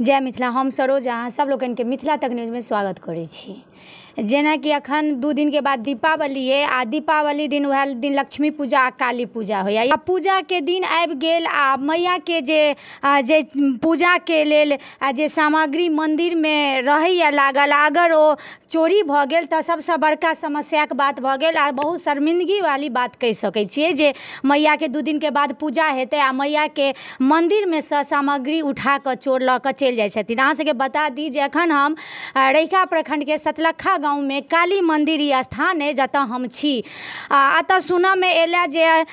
जय मिथिला। हम सरोज अहाँ सब लोकनिके मिथिला तक न्यूजमे स्वागत करै छी। जेनाकि अखन 2 दिन के बाद दीपावली है आ दीपावली दिन वएह दिन लक्ष्मी पूजा आ काली पूजा होइए। आ पूजाके दिन आबि गेल आ मैयाके जे जे पूजाके लेल जे सामग्री मन्दिरमे रहैए लागल, अगर ओ चोरी भऽ गेल तऽ सबसँ बड़का समस्याके बात भऽ गेल आ बहुत शर्मिंदगी वाली बात कहि सकै छियै जे मैयाके 2 दिन के बाद पूजा हेतै आ मैयाके मन्दिरमे सँ सामग्री उठा कऽ चोर लऽ कऽ चलि जाइ छथिन। अहाँ सबके बता दी जे अखन हम रहिका प्रखंडके सतलखा गाँवमे काली मंदिर ई स्थान अइ जतऽ हम छी। आ एतऽ सुनऽमे एला जे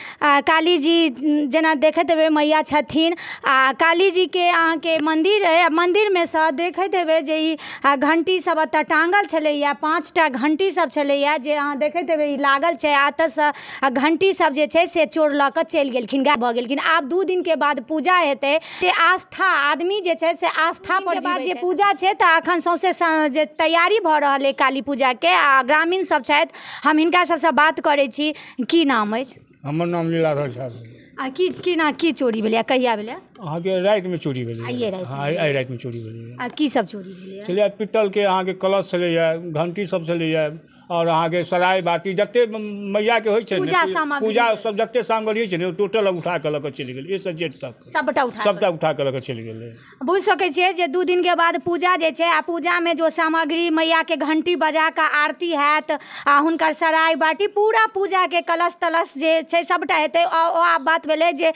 काली जी जेना देखैत हेबै मैया छथिन आ काली जीके अहाँके मन्दिर अइ। मन्दिरमे सँ देखैत हेबै जे ई घंटी सब एतऽ टाँगल छलैया, 5टा घंटी सब छलैया जे अहाँ देखैत हेबै ई लागल छै। आ एतऽसँ घंटी सब जे छै से चोर लऽ कऽ चलि गेलखिन, गायब भऽ गेलखिन। आब 2 दिन के बाद पूजा हेतै। जे आस्था आदमी जे छै से आस्था पर बाद जे पूजा छै तऽ अखन सौंसे जे तैयारी भऽ रहल अइ काली पूजा के। आ ग्रामीण सब छथि, हम हिनका सबसँ बात करै छी। की नाम अछि? हमर नाम लीलाधर झा भेल। आ की की ना की चोरी भेलै, कहिया भेलै? अहाँके रातिमे चोरी भेलै। आइए राति? हाँ, आइ रातिमे चोरी भेलै। आ की सब चोरी भेलै? छलैया पित्तलके अहाँके कलश छलैया, घंटी सब छलैया और अहाँके सराय बाटी जते मैयाके होइ छै पूजा सामग्री, पूजा सब जते सामग्री होइ छै ने, टोटल उठा कऽ लऽ कऽ चलि गेल। ए से जेड तक सबटा उठा कऽ लऽ कऽ चलि गेलै। बुझि सकै छियै जे 2 दिन के बाद पूजा जे छै आ पूजामे जो सामग्री मैयाके घंटी बजा कऽ आरती हैत आ हुनकर सराय बाटी पूरा पूजाके कलश तलश जे छै सबटा हेतै। आ ओ आब बात भेलै जे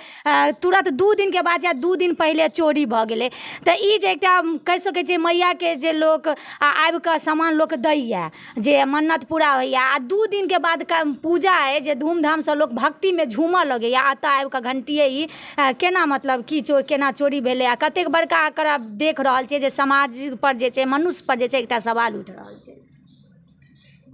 तुरंत 2 दिन के बाद या 2 दिन पहिले चोरी भऽ गेलै। तऽ ई जे एकटा कहि सकै छियै मैयाके जे लोक आबि कऽ सामान लोक दैया जे मन्नत पूरा होइया आ 2 दिन के बाद पूजा अइ जे धूमधामसँ लोक भक्तिमे झूमऽ लगैया, एतऽ आबि कऽ घंटिये ई केना मतलब की केना चोरी भेलै आ कतेक बड़का एकरा देख रहल छियै जे समाज पर जे छै मनुष्य पर जे छै एकटा सवाल उठि रहल छै।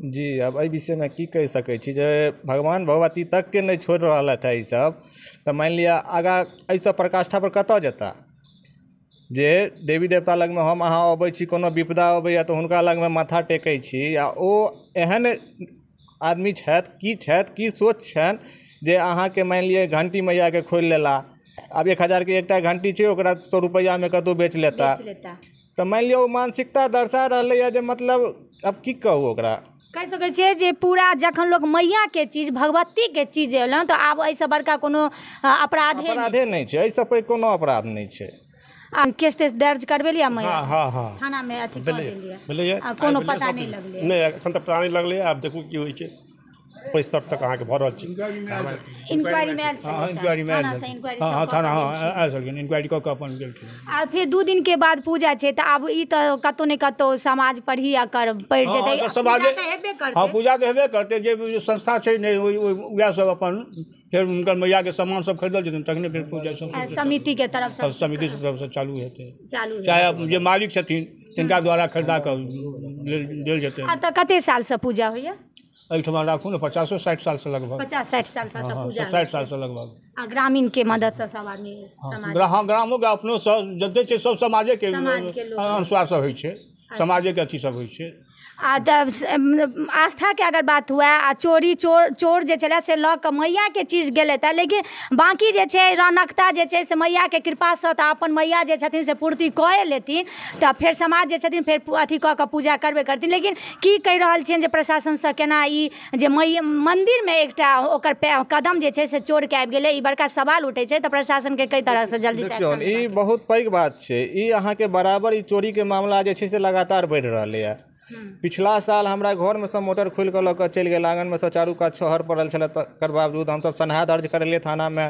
जी, आब एहि विषयमे की कहि सकै छी जे भगवान भगवती तकके नहि छोड़ि रहल हथि ईसब, तऽ मानि लिअ आगाँ एहिसँ पराकाष्ठा पर कतऽ जेता। जे देवी देवता लगमे हम अहाँ अबै छी, कोनो विपदा अबैया तऽ हुनका लगमे माथा टेकै छी आ ओ एहन आदमी छथि, की छथि, की सोच छनि जे अहाँके मानि लिअ घंटी मैयाके खोलि लेला। आब 1000 के एकटा घंटी छै, ओकरा 100 रुपैआमे कतहु बेच लेता। तऽ मानि लिअ ओ मानसिकता दर्शा रहलैए जे मतलब आब की कहू ओकरा। कहि सकै छियै जे पूरा जखन लोक मैयाके चीज भगवतीके चीज एलनि तऽ आब एहिसँ बड़का कोनो अपराधे नहि छै, एहिसँ पैघ कोनो अपराध नहि छै। आ केस तेस दर्ज करबेलियै मैया? हाँ हाँ, थानामे अथी कऽ देलियै? कोनो पता नहि लगलै? नहि, एखन तऽ पता नहि लगलै। आब देखू की होइ छै, परिस्तर तक अहाँके भऽ रहल छै। इंक्वायरी मे आयल छलै? इंक्वायरी मे आयल छलै। हाँ, थाना आयल छलखिन, इंक्वायरी कऽ कऽ अपन गेलखिन। आ फेर 2 दिन के बाद पूजा छै तऽ आब ई तऽ कतहु ने कतहु समाज पर ही एकर पड़ि जेतै। समाज हाँ, पूजा तऽ हेबे करतै। जे संस्था छै ने उएह सब अपन फेर हुनकर मैयाके सामान सब खरीदल जेतनि तखने फेर पूजा समिति के तरफ से, समिति के तरफ से चालू हेतै। चाहे जे मालिक छथिन तिनका द्वारा खरीदा कऽ देल जेतै। आ तऽ कते सालसँ पूजा होइया एहिठमा? राखू ने 50-60 सालसँ लगभग। 50-60 सालसँ तऽ पूजा? 60 सालसँ लगभग। आ ग्रामीण के मददसँ सब आदमी समाज? हाँ, ग्रामोके अपनो सब जते छै सब समाजेके अनुसार सब होइ छै, समाजेके अथी सब होइ छै। आ तब आस्थाके अगर बात हुए आ चोरी चोर जे छलै से लऽ कऽ मैयाके चीज गेलै तऽ, लेकिन बाँकी जे छै रौनकता जे छै से मैयाके कृपासँ तऽ अपन मैया जे छथिन से पूर्ति कए लेथिन, तऽ फेर समाज जे छथिन फेर अथी कऽ कऽ पूजा करबे करथिन। लेकिन की कहि रहल छियनि जे प्रशासनसँ केना ई जे मैया मन्दिरमे एकटा ओकर कदम जे छै से चोरके आबि गेलै, ई बड़का सवाल उठै छै। तऽ प्रशासनके कई तरहसँ जल्दी से एक्शन। ई बहुत पैघ बात छै। ई अहाँके बराबर ई चोरीके मामला जे छै से लगातार बढ़ि रहलैए। पिछला साल हमरा घरमे सँ मोटर खोलि कऽ लऽ कऽ चलि गेल, आङनमे सँ चारू कात छहर पड़ल छलै, तकर बावजूद हमसब सनहा दर्ज करेलियै थानामे।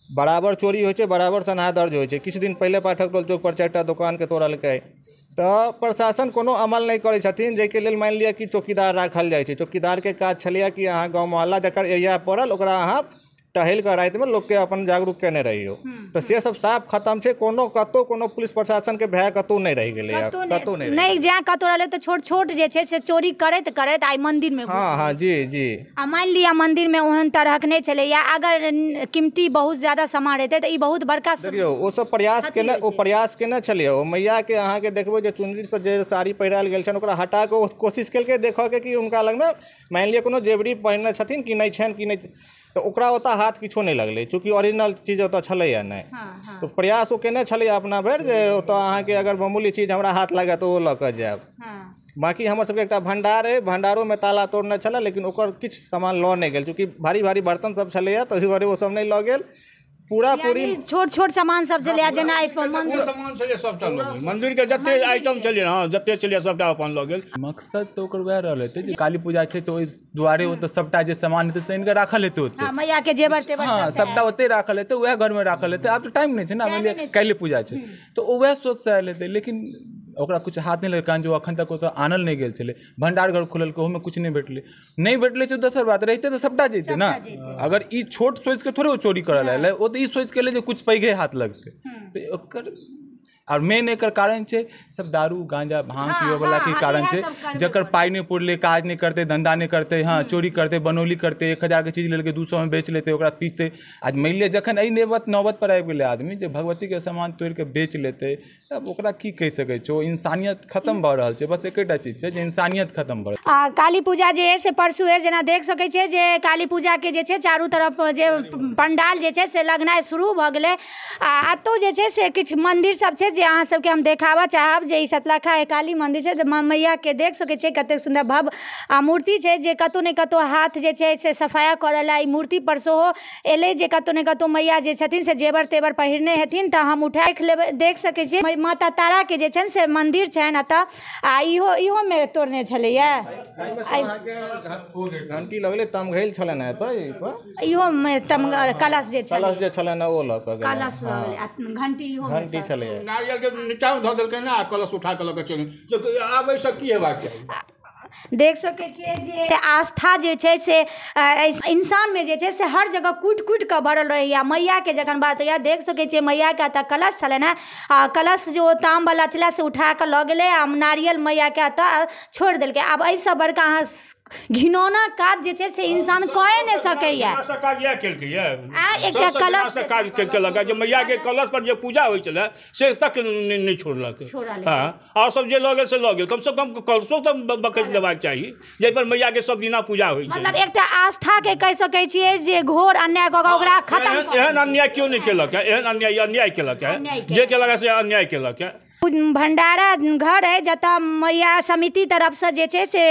बराबर चोरी होइ छै, बराबर सनहा दर्ज होइ छै। किछु दिन पहिले पाठक टोल चौक पर 4टा दोकानके तोड़लकै, तऽ प्रशासन कोनो अमल नहि करै छथिन। जाहिके लेल मानि लिअ कि चौकीदार राखल जाइ छै। चौकीदारके काज छलैए कि अहाँ गाँव मोहल्ला जकर एरिया पड़ल ओकरा अहाँ टहलि कऽ रातिमे लोकके अपन जागरूक केने रहियौ। तऽ से सब साफ खतम छै। कोनो कतहु कोनो पुलिस प्रशासनके भय कतहु नहि रहि गेलैए, कतहु नहि। जहाँ कतहु रहलै तऽ छोट छोट जे छै से चोरी करैत करैत आइ मन्दिरमे। हाँ हाँ, जी जी। आ मानि लिअ मन्दिरमे ओहन तरहक नहि छलैया, अगर कीमती बहुत ज्यादा सामान रहितै तऽ ई बहुत बड़का। देखियौ ओ सब प्रयास केने, ओ प्रयास केने छलैया। ओ मैयाके अहाँके देखबै जे चुनरीसँ जे साड़ी पहिरायल गेल छनि ओकरा हटा कऽ ओ कोशिश केलकै देखऽके कि हुनका लगमे मानि लिअ कोनो जेवरी पहिरने छथिन कि नहि छनि कि नहि। तऽ ओकरा ओतऽ हाथ किछो नहि लगलै, चूँकि ओरिजिनल चीज ओतऽ छलैए नहि। तऽ प्रयास ओ केने छलैए अपना भरि जे ओतऽ अहाँके अगर बहुमूल्य चीज हमरा हाथ लागत तऽ ओ लऽ कऽ जायब। बाँकी हमर सबके एकटा भण्डार अइ, भण्डारोमे ताला तोड़ने छलै, लेकिन ओकर किछु सामान लऽ नहि गेल, चूँकि भारी भारी बर्तन सब छलैए तऽ ओहि दुआरे ओ सब नहि लऽ गेल। पूरा पूरी छोट छोट सामान सब छलैए, जेना सामान छलै सबटा लऽ गेल, मन्दिरके जते आइटम छलै, हँ जते छलै सबटा अपन लऽ गेल। मकसद तऽ ओकर वएह रहल हेतै जे काली पूजा छै तऽ ओहि दुआरे ओतऽ सबटा जे सामान हेतै से आनिकऽ राखल हेतै ओतै, मैयाके जेवर तेवर, हँ सबटा ओतै राखल हेतै, वएह घरमे राखल हेतै। आब तऽ टाइम नहि छै ने, मानि लिअ काल्हि पूजा छै तऽ ओ वएह सोचसँ आयल हेतै, लेकिन ओकरा किछु हाथ नहि लगलै, कारण जे ओ अखन तक ओतऽ आनल नहि गेल छलै। भण्डार घर खोललकै, ओहोमे किछु नहि भेटलै, नहि भेटलै से दोसर बात, रहितै तऽ सबटा जैतै ने। अगर ई छोट सोचिके थोड़े ओ चोरी करऽ लेल, ओ तऽ ई सोचिके एलै जे किछु पैघे हाथ लगतै, तऽ ओकर आओर मेन एकर कारण छै सब दारू गांजा भांग पीबैवलाके कारण छै, जकर पाइ नहि पुरलै, काज नहि करतै, धन्धा नहि करतै, हँ चोरी करतै, बनौली करतै, 1000के चीज लेलकै 200मे बेच लेतै, ओकरा पीतै। आज मानि लिअ जखन एहि नौबत पर आबि गेलै आदमी जे भगवतीके सामान तोड़िके बेच लेतै, तब ओकरा की कहि सकै छै? ओ इंसानियत खत्म भऽ रहल छै। बस एकेटा चीज छै जे इंसानियत खत्म भऽ रहल। आ काली पूजा जे है से परसू है, जेना देख सकै छियै जे काली पूजाके जे छै चारू तरफ जे पंडाल जे छै से लगनाइ शुरू भऽ गेलै। आ एतौ जे छै से किछु मन्दिर सब छै जे अहाँ सबके हम देखाबऽ चाहब, जे ई सतलखा काली मन्दिर छै, तऽ मैयाके देख सकै छियै कतेक सुन्दर भव्य आ मूर्ति छै, जे कतहु ने कतहु हाथ जे छै से सफाया करऽ लए ई मूर्ति पर सेहो एलै, जे कतहु ने कतहु मैया जे छथिन से जेवर तेवर पहिरने हेथिन, तऽ हम उठा लेबै। देख सकै छियै माता ताराके जे छनि से मन्दिर छनि एतऽ, आ इहोमे तोड़ने छलैया, घंटी लगलै, तमघैल छलनि एतऽ, इहोमे कलश जे छलनि ओ लऽ कऽ कलश लऽ गेलै, घंटी इहो घंटी छलैया, नारियल के नीचा मे धऽ देलकै ने, आ कलश उठा कऽ लऽ कऽ चलि गेल। आब एहिसँ की हेबाक चाही? देख सकै छियै जे आस्था जे छै से इंसानमे जे छै से हर जगह कुटि कुटि कऽ भरल रहैया। मैयाके जखन बात होइया, देख सकै छियै मैयाके एतऽ कलश छलनि हेँ, आ कलश जे ओ तामवला छलै से उठा कऽ लऽ गेलै, आ नारियल मैयाके एतऽ छोड़ि देलकै। आब एहिसँ बड़का अहाँ घिनौना काज जे छै से इंसान कए नहि सकैया। आ एकटा कलश काज केलक जे मैयाके कलश पर जे पूजा होइ छलै से तक नहि छोड़लक, हँ आओर सब जे लऽ गेल से लऽ गेल, कमसँ कम कलशो तऽ बकैस लेबाक चाही जाहिपर मैयाके सब दिना पूजा होइ छै। मतलब एकटा आस्थाके कहि सकै छियै जे घोर अन्याय कऽ कऽ ओकरा खत्म, एहन अन्याय केओ नहि केलक, एहन अन्याय अन्याय केलक, जे केलक से अन्याय केलक। भण्डारा घर है जतऽ मैया समिति तरफसँ जे छै से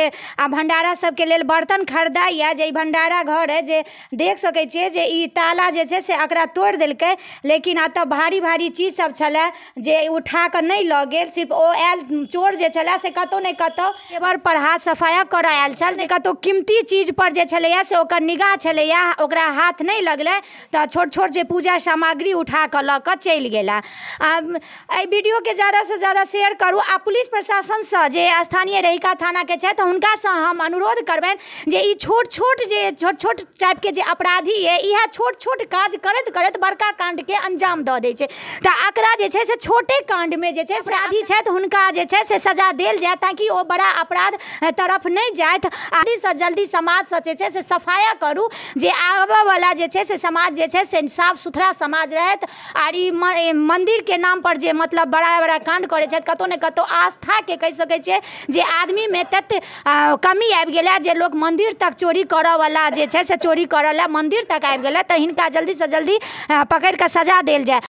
आ भण्डारा सबके लेल बर्तन खरीदाइए, जे ई भण्डारा घर है जे देख सकै छियै जे ई ताला जे छै से एकरा तोड़ि देलकै, लेकिन एतऽ भारी भारी चीज सब छलै जे उठा कऽ नहि लऽ गेल। सिर्फ ओ आयल चोर जे छलै से कतहु ने कतहु जेवर पर हाथ सफाया करऽ आयल छल, जे कतहु कीमती चीज पर जे छलैया से ओकर निगाह छलैया, ओकरा हाथ नहि लगलै, तऽ छोट छोट जे पूजा सामग्री उठा कऽ लऽ कऽ चलि गेला। एहि वीडियोके ज़्यादा से ज़्यादा शेयर करू, आ पुलिस प्रशासनसँ जे स्थानीय रहिका थानाके छथि हुनकासँ हम अनुरोध करबनि जे ई छोट छोट जे छोट छोट टाइपके जे अपराधी अइ इएह छोट छोट काज करैत करैत बड़का काण्डके अंजाम दऽ दै छै, तऽ एकरा जे छै से छोटे काण्डमे जे छै अपराधी छथि हुनका जे छै से सजा देल जाय, ताकि ओ बड़ा अपराध तरफ नहि जाथि। जल्दीसँ जल्दी समाजसँ जे छै से सफाया करू, जे आबयवला जे छै से समाज जे छै से साफ सुथरा समाज रहत। आर ई मन्दिरके नाम पर जे मतलब बड़ा बड़ा काण्ड करै छथि, कतहु ने कतहु आस्थाके कहि सकै छियै जे आदमीमे तते कमी आबि गेलै जे लोक मन्दिर तक चोरी करऽवला जे छै से चोरी करऽ लए मन्दिर तक आबि गेलै, तऽ हिनका जल्दीसँ जल्दी पकड़ि कऽ सजा देल जाय।